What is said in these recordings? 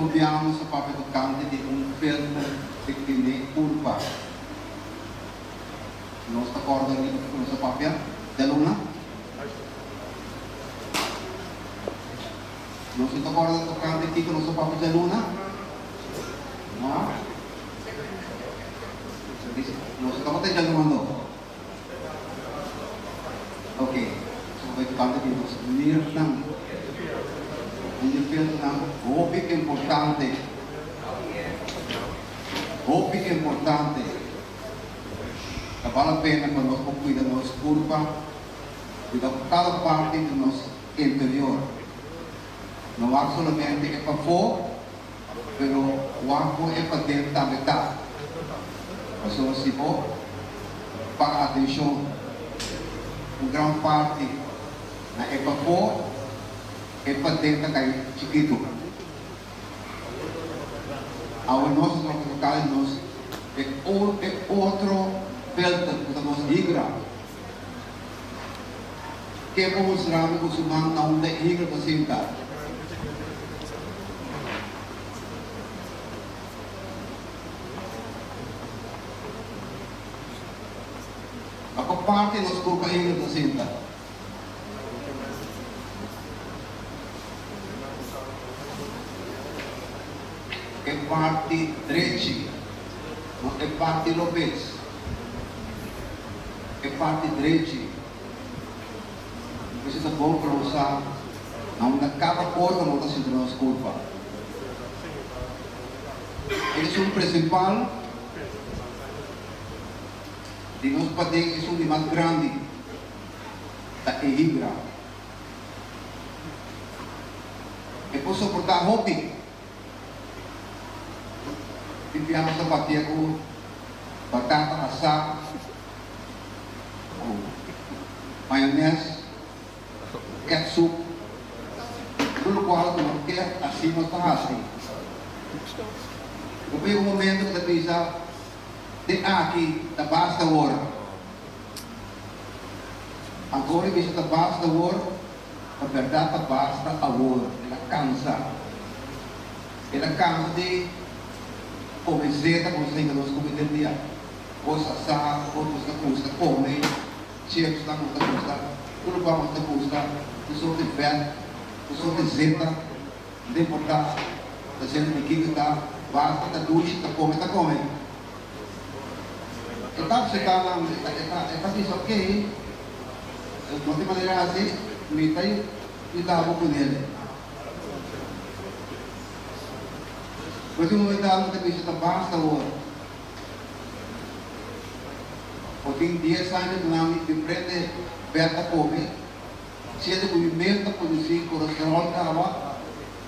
Último biaha nos a papia tokante di un filter di tene kurpa. Nos ta kòrda riba kiko nos a papia djaluna? Nos no ta kòrda tokante kiko nos a papia djaluna? No? Nos no tabata djaluna no. Ok, nos a papia tokante di nos nirnan. Un di filternan hopi importante. Hopi importante. Ta bal la pena pa nos por cuida nos curpa, cuida cada parti di nos interior. No wak solamente e pafó, pero wak con e paden tambe ta. Pasobra si bo paga atencion un gran parti na e pafó, e paden ta cay chikito. Awe nos ta toca toca di nos e e otro filter cu ta nos higra. Ken por mustra mi cu su man na unda e higra ta sinta? Na cua parti nos curpa e higra ta sinta? E parti drechi, no e parti robes. E parti drechi. Esei ta bon pa nos sa na unda kada organo ta sinti nos kurpa. E esun prinsipal di nos paden esun di mas grandi. Ta e higra. E por soportá hopi. Tin bia nos ta batia ku batata asá, ku mayones, ketsup, tur lokual ku nos ke así nos ta hasi. Lo por yega un momento ku ta bisa, Te aki ta basta awor. Agora e bisa ta basta awor, ta berdad ta basta awor. El a cansa. El a cansa di come zeta como sa hinca nos come den dia. Cos asa, cos nos ta gusta come, chips nan nos ta gusta, tur locual nos ta gusta, tur soort di vet, tur soort di zeta, no ta importa ta zeta di kico ta, basta ta dushi, ta come ta come. E ta acepta nan, e ta, e ta, e ta bisa ok, no tin manera haci, mi ta yuda bo cu nel. Pero tin un momento dado mi ta bisa ta basta awor. Bo tin dies aña duna mi diferente bed ta come, siendo cu mi mes ta produci colesterol caba,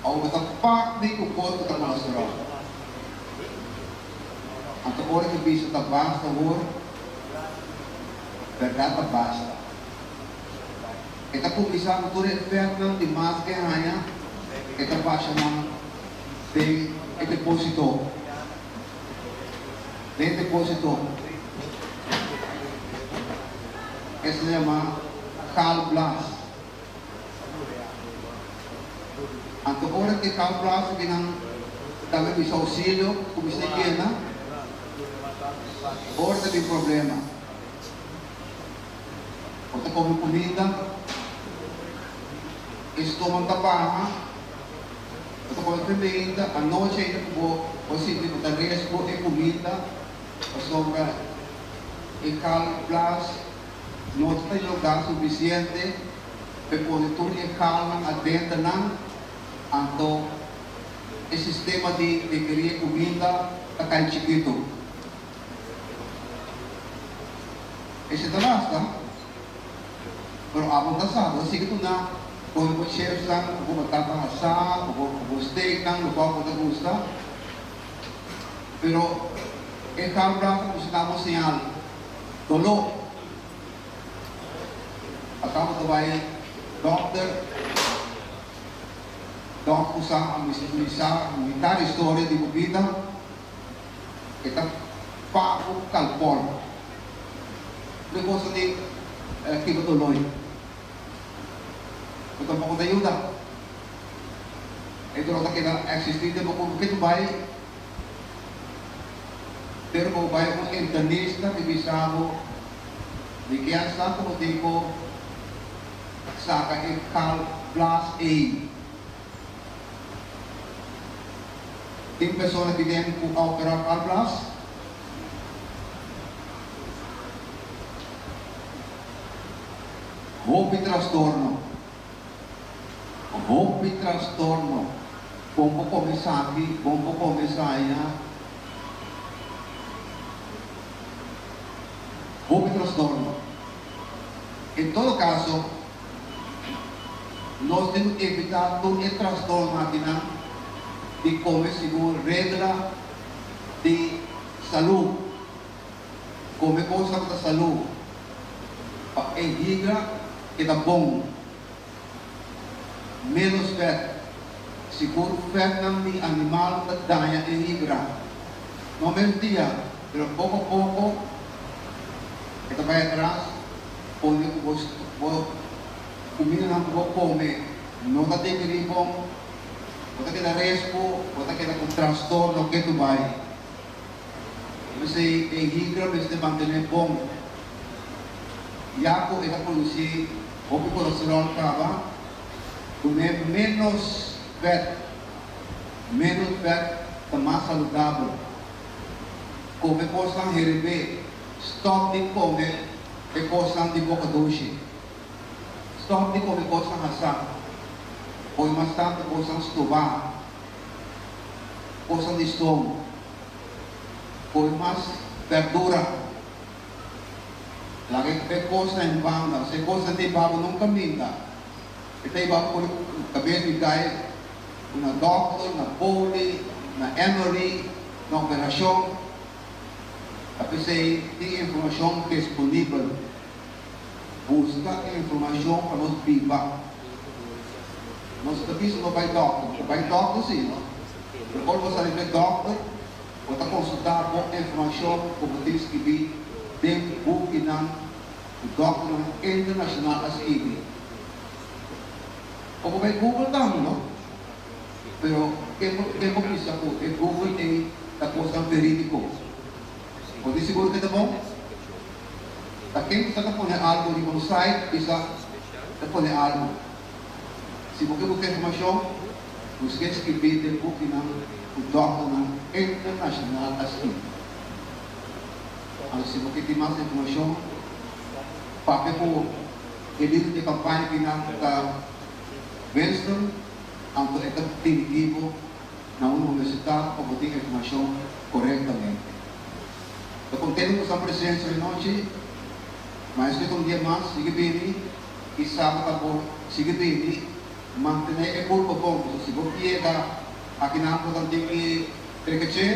awor bo ta pak mi cu cos cu ta colesterol. Anto ora ki bisa ta basta awor, bèrdat ta basta. E ta kuminsá ku tur e fètnan di mas ke haña, e ta basha nan den e depósito. Den e depósito. Esei ta yama gallblaas. Anto ora ke gallblaas aki nan tambe bisa ousilio kuminsá yena, ora ta bin problema. Bo ta kome kuminda, e stoma ta baha, bo ta kome kuminda, anochi ainda ku bo bo sinti ku ta resgo e kuminda pasobra e gallblaas No ta yoga sufisiente p'e pone tur e galnan adenter nan, anto e sistema di digerí e kuminda ta kai chikitu. Esei ta basta, pero abo ta sa, bo ta sigui tuna kohe bo chipsnan, ku bo batata asá, ku bo steaknan, lokual bo ta gusta, pero e galblaas ta kuminsá bo señal. Doló. Ata bo ta bai dòkter, dòk ku sa mi sa mitad di storia di bo bida, e ta pago kalpòl. Tur e kosnan di kiba doló ei. Bo tampoko ta yuda. E doló ta keda eksistí den bo kurpo ketu bai, pero bo bai un internista di bisa bo di ke a sa ku bo tin ku saka e galblaas ei. Tin persona ki den ku a operá galblaas? Hopi trastorno. Hopi trastorno. Bon bo come esaki, bon bo come esaya. Hopi trastorno. En todo caso, nos tin cu evita tur e trastorno akinan di come segun regla di salud. Come cosnan cu ta salud pa e higra keda bon. Menos vet. Sigur vetnan di animal ta daña e higra. No mes dia, pero poco poco e ta bay atras pone cu bo bo cumindanan cu bo come no ta digerí bon, bo ta keda respu, bo ta keda cu trastorno ketu bay. P'esei e higra mester mantené bon, ya ku e ta produsí hopi kolesteròl kaba, kuné ménos vèt. Ménos vèt ta mas saludabel. Kome kosnan herebé, stòp di kome e kosnan di boka dushi. Stòp di kome kosnan hasá, poi mas tantu kosnan stobá. Kosnan di stoom, koe mas berdura, laga e kosnan en banda, si e kosnan ta hiba bo nunka minta, e ta hiba bo por kabes di kai na dokter, na poli, na MRI, na operashon, ta p'esei tin informashon disponibel, buska informashon pa nos biba. Nos ta bisa no bai dòkter, bo ta bai dòkter si, no? Pero ora bo sali bai dòkter, bo ta konsultá bo informashon ku bo tin skibí den bukinan ku dòkternan internashonal a skibi. O bo bai Google tambe, no? Pero ken bo ken bo bisa ku e Google ei ta kosnan verídiko? Bo tin sigur ku e ta bon? Ta ken ku sa ta pone algu riba un site bisa ta pone algu. Si bo ke buska informashon, buska e skibí den bukinan ku dòkternan internashonal a skibi. Anto si bo ke tin mas informashon, papia ku e lider di kampaña kinan ku ta Winston, anto e ta dirigí bo na un universitat pa bo tin informashon korektamente. Ta kontento ku sa presensia di nochi, ma esaki ta un dia mas, sigui bini. I sa bo ta por sigui bini, mantené e kurpa bon, pasobra si bo yega akinan bo ta tin ki trekeché,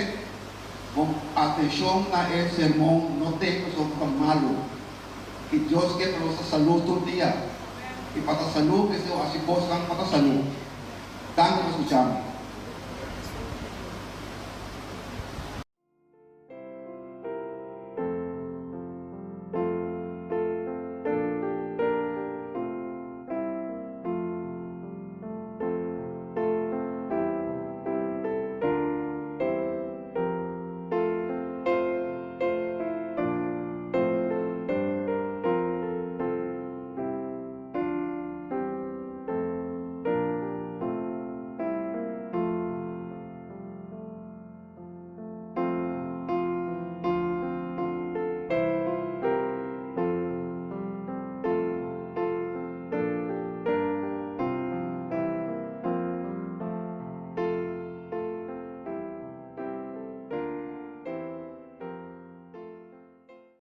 bo atenshon na e sermon no tei pasobra bo ta malu. I Dios ke pa nos ta salú tur dia. I pa ta salú mester hasi kosnan pa ta salú. Danki pa skucha mi.